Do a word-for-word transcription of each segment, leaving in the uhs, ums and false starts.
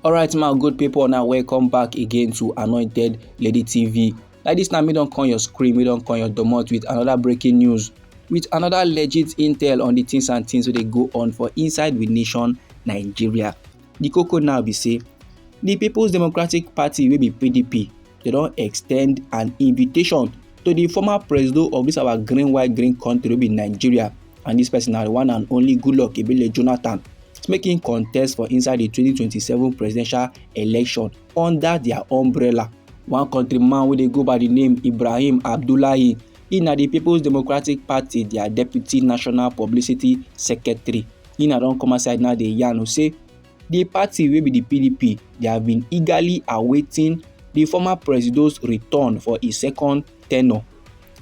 Alright, my good people, now welcome back again to Anointed Lady T V. Like this, now me don come your screen, me don come your domot with another breaking news, with another legit intel on the things and things wey dey go on for inside with nation Nigeria. The koko now be say, the People's Democratic Party, wey be P D P, they don extend an invitation to the former presido of this our green, white, green country, wey be Nigeria, and this person na the one and only Goodluck Ebele Jonathan, make him contest for inside the twenty twenty-seven presidential election under their umbrella. One countryman wey dey go by the name Ibrahim Abdullahi, he na the People's Democratic Party, their deputy national publicity secretary. He na don come outside now dey yarn say the party, wey be the P D P, they have been eagerly awaiting the former presido's return for his second tenure.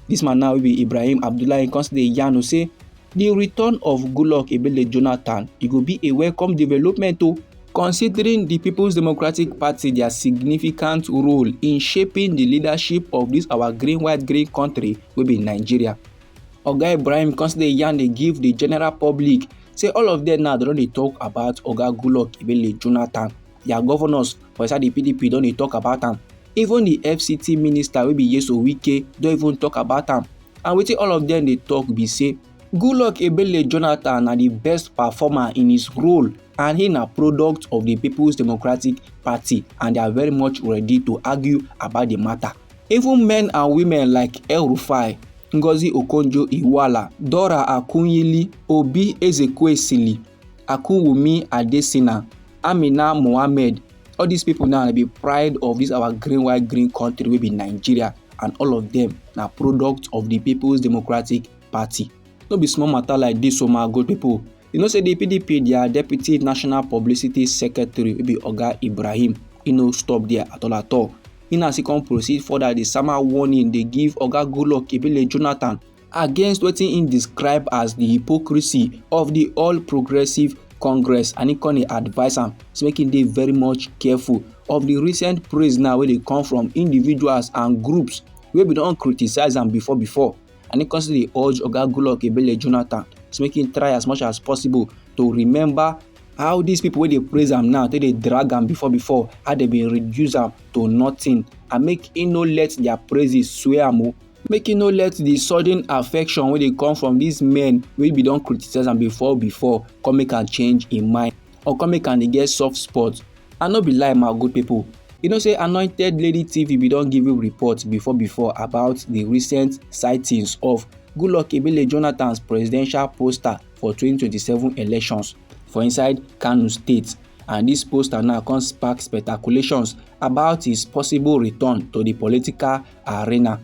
This man now, wey be Ibrahim Abdullahi, come still dey yarn say the return of Goodluck Ebele Jonathan, e go be a welcome development o, considering the People's Democratic Party, their significant role in shaping the leadership of this our green, white, green country, wey be Nigeria. Oga Ibrahim come still dey yarn dey give the general public say all of them now, they don dey talk about Oga Goodluck Ebele Jonathan. Their governors for inside the P D P don dey talk about am. Even the F C T minister, wey be Nyesom Wike, don even talk about am. And wetin all of them dey talk be say Goodluck Ebele Jonathan na the best performer in his role, and he na product of the People's Democratic Party, and they are very much ready to argue about the matter. Even men and women like El-Rufai, Ngozi Okonjo-Iweala, Dora Akunyili, Oby Ezekwesili, Akinwunmi Adesina, Amina Mohammed, all these people now be pride of this our green, white, green country, wey be Nigeria, and all of them na product of the People's Democratic Party. No be small matter like this o, my good people. You know say the P D P, their deputy national publicity secretary, wey be Oga Ibrahim, he no stop there at all at all. He now still come proceed further, dey sama warning, dey give Oga Goodluck Ebele Jonathan against wetin he describe as the hypocrisy of the All Progressive Congress, and he come dey advise am say make he dey very much careful of the recent praise now wey dey come from individuals and groups wey be don criticize am before before. And he come still dey urge Oga Goodluck Ebele Jonathan say make he try as much as possible to remember how these people wey dey praise am now take dey drag am before before, how they been reduce am to nothing, and make he no let their praises sway am o. Make he no let the sudden affection wey dey come from these men wey be don criticize am before before come make am change him mind, or come make am dey get soft spot. I no be lie, my good people. You know say Anointed Lady T V be don give you report before before about the recent sightings of Goodluck Ebele Jonathan's presidential poster for twenty twenty-seven elections for inside Kano State. And this poster now come spark speculations about his possible return to the political arena.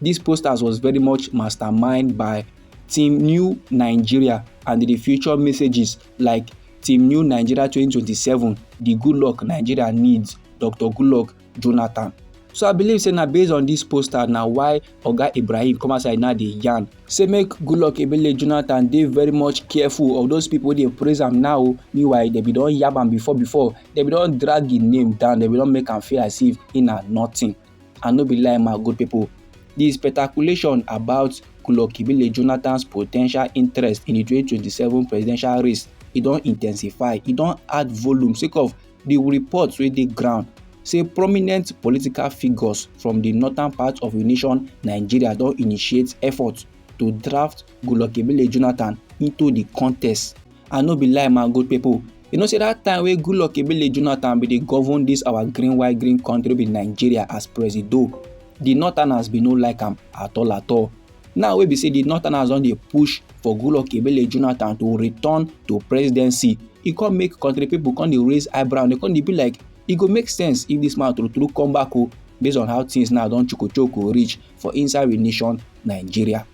These posters was very much mastermind by Team New Nigeria, and the future messages like Team New Nigeria twenty twenty-seven, the Goodluck Nigeria needs, Doctor Goodluck Jonathan. So I believe say na based on this poster na why Oga Ibrahim come outside now dey yarn say make Goodluck Ebele Jonathan dey very much careful of those people wey dey praise am now. Meanwhile, they be don yab am before before, they be don drag him name down, they be don make am feel as if he na nothing. I no be lie, my good people. The speculation about Goodluck Ebele Jonathan's potential interest in the twenty twenty-seven presidential race, e don intensify, e don add volume sake of the reports wey dey ground say prominent political figures from the northern part of the nation, Nigeria, don initiate efforts to draft Goodluck Ebele Jonathan into the contest. I no be lie, my good people. You know say that time wey Goodluck Ebele Jonathan bin dey govern this our green, white, green country, be Nigeria, as presido, the northerners bin no like am at all at all. Now wey be say the northerners don dey push for Goodluck Ebele Jonathan to return to presidency, e come make country people come dey raise eyebrow. They come dey be like, e go make sense if this man true true come back o, based on how things now don chokochoko reach for inside we nation, Nigeria.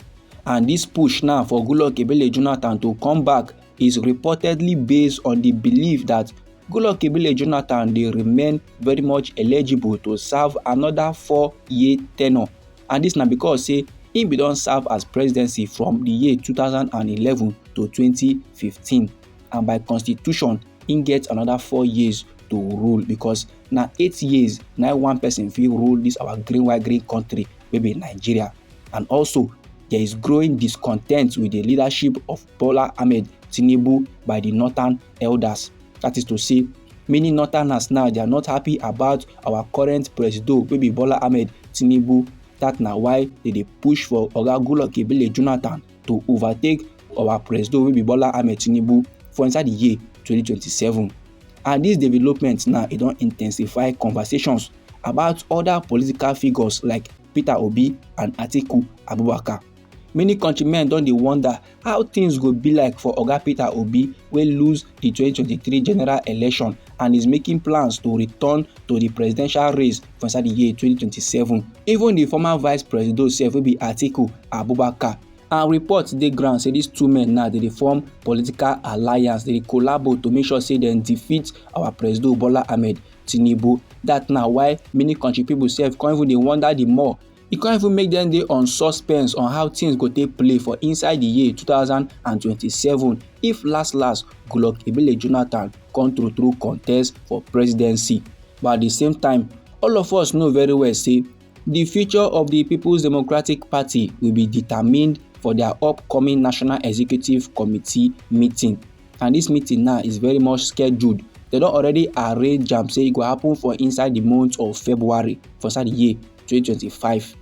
And this push now for Goodluck Ebele Jonathan to come back is reportedly based on the belief that Goodluck Ebele Jonathan dey remain very much eligible to serve another four-year tenure. And this na because say he bin don serve as presidency from the year two thousand and eleven to twenty fifteen, and by constitution, he get another four years to rule, because na eight years na one person fit rule this our green, white, green country wey be Nigeria. And also, there is growing discontent with the leadership of Bola Ahmed Tinubu by the northern elders. That is to say, Many Northerners now, they are not happy about our current presido, wey be Bola Ahmed Tinubu. That na why they dey push for Oga Goodluck Ebele Jonathan to overtake our presido, wey be Bola Ahmed Tinubu, for inside the year twenty twenty-seven. And this development now, e don intensify conversations about other political figures like Peter Obi and Atiku Abubakar. Many countrymen don dey wonder how things go be like for Oga Peter Obi, wey lose the twenty twenty-three general election and is making plans to return to the presidential race for inside the year twenty twenty-seven. Even the former vice president sef, wey be Atiku Abubakar, and reports dey ground say these two men now, they dey form political alliance, they dey collabo to make sure say dem defeat our presido Bola Ahmed Tinubu. That na why many country people sef come even dey wonder the more. E come even make dem dey on suspense on how things go take play for inside the year two thousand and twenty-seven, if last last Goodluck Ebele Jonathan come true true contest for presidency. But at the same time, all of us know very well say the future of the People's Democratic Party will be determined for their upcoming National Executive Committee meeting. And this meeting now is very much scheduled. They don already arrange am say e go happen for inside the month of February for inside the year twenty twenty-five.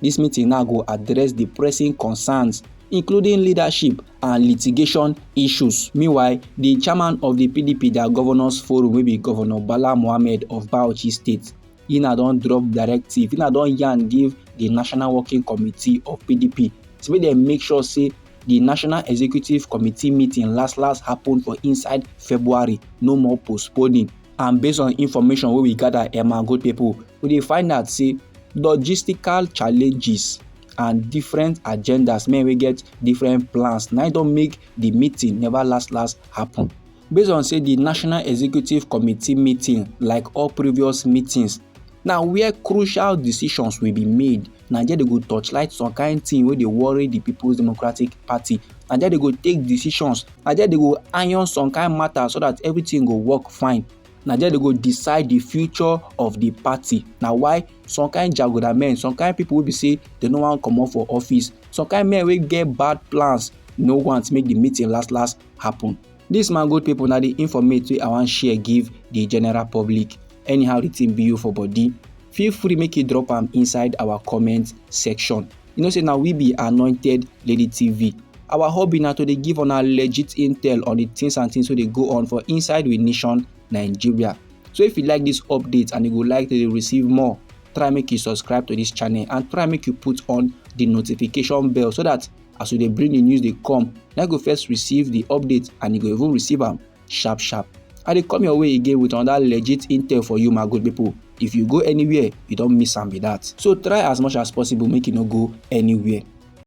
This meeting now go address the pressing concerns, including leadership and litigation issues. Meanwhile, the chairman of the P D P, their governors forum, wey be Governor Bala Mohammed of Bauchi State, he na don drop directive, he na don yarn give the National Working Committee of P D P, so make dem make sure say the National Executive Committee meeting last last happen for inside February, no more postponing. And based on information wey we gather, eh, my good people, we dey find out say logistical challenges and different agendas, men wey get different plans, na im don make the meeting never last last happen. Based on say the National Executive Committee meeting, like all previous meetings, na where crucial decisions will be made. Na there they go torchlight some kind thing wey dey worry the People's Democratic Party. Na there they go take decisions. Na there they go iron some kind matter so that everything go work fine. Na there they go decide the future of the party. Na why some kind jagoda men, some kind people wey be say they no wan comot for office, some kind men wey get bad plans, no want make the meeting last last happen. This, my good people, na the informate wey I wan share give the general public. Anyhow the thing be you for body, feel free make you drop am inside our comment section. You know say na we be Anointed Lady T V. Our hobby na to dey give una legit intel on the things and things wey dey go on for inside we nation, Nigeria. So if you like this update and you go like to dey receive more, try make you subscribe to this channel and try make you put on the notification bell, so that as we dey bring the news dey come, na you go first receive the update and you go even receive am sharp sharp. I dey come your way again with another legit intel for you, my good people. If you go anywhere, you don miss am be that. So try as much as possible make you no go anywhere.